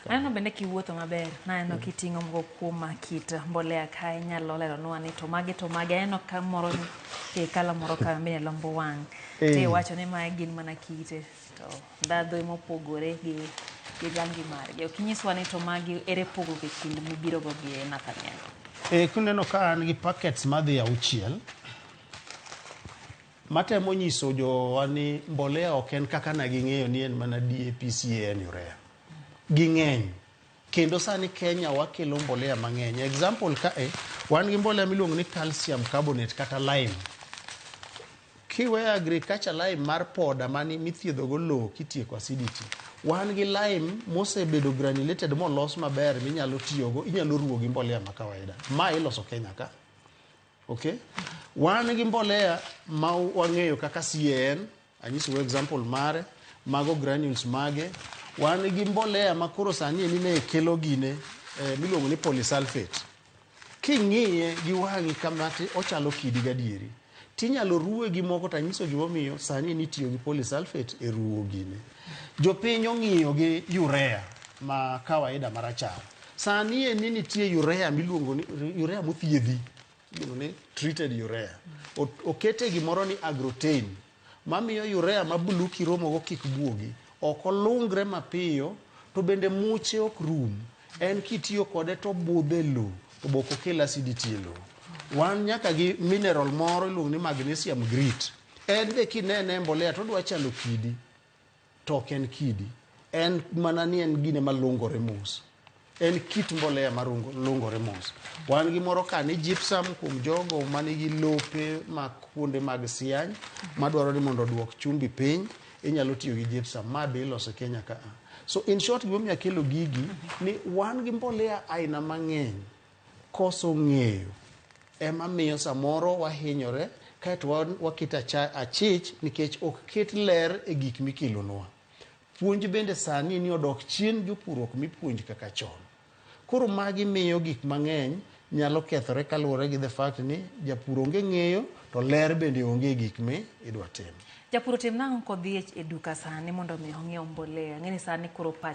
Aneno bende kiwuotho maber, naneno kiting'o moko kuom kit mbolea ka inyalo leronwa ni to magi to magi. Aneno ka moro e kala moro ka bende lombo wang'. To iwacho ni mae gin mana kite to ndhadhu emopogore gi rangi margi. Ok inyiswa ni to magi ere pogruok e kind mibiro go gi Nathaniel. Kuneno ka an gi packets madhi 6 matemo nyiso jowa ni mbolea ok en kaka ne ging'eyo ni en mana DAP, CAN, urea. Ging'eny. Kendo sani Kenya wakelo mbolea mang'eny. Example kae, wan gi mbolea miluongo ni calcium carbonate kata lime. Kiweyo agriculture lime mar poda mani mithiedho go lowo kitieko acidity. Wan gi lime mosebedo granulated molos maber minyalo tiyogo, inyalo ruwo gi mbolea ma kawaida. Ma iloso Kenya ka. Okay? Wan gi mbolea ma wang'eyo kaka CAN, anyisou example mare, mago granules mage. Wan gi mbolea ma koro sani eni ne kelo gine miluongo ni polysulfate. King'iye gi wang'i kama to ochalo kidi gadieri. Tinyalo ruwe gi moko tanyiso gimomiyo sani eni itiyo gi polysulfate e ruwo gine. Jopiny ong'iyo gi urea ma kawaida marachar. Sani eni nitie urea miluongo ni urea mothiedhi iluongo ni treated urea. Okete gimoro ni agrotain mamiyo urea ma blue kiromogo kik buogi. Ok olungre mapiyo to bende muche ok rum. En kitiyo kode to budho e lowo to be ok okel acidity e lowo. Wan nyaka gi mineral moro iluongo ni magnesium grit. En be kinene e mbolea to odwa chalo kidi to ok en kidi. En mana ni en gine malungore mos. En kit mbolea malungore mos. Wan gi moro ka ni gypsum kuom jogo manigi lope ma kuonde mag siany madwaro ni mondo oduok chumbi piny, inyalo tiyo gi gypsum. Ma be iloso Kenya ka a. So in short gimomiyo akelo gigi ni wan gi mbolea aina mang'eny. Koso ng'eyo ema miyo samoro wahinyore kaeto waketo achich nikech ok ket ler e gik mikelonwa. Puonj bende sani ni odok chien, jopur ok mi puonj kaka chon. Koro magi miyo gik mang'eny nyalo kethore kaluwore gi the fact ni japur onge ng'eyo to ler bende onge e gik mi idwa tim. Japur otim nang'o kodhi e duka sani mondo mi ong'iew mbolea? Ng'eni sani koro pach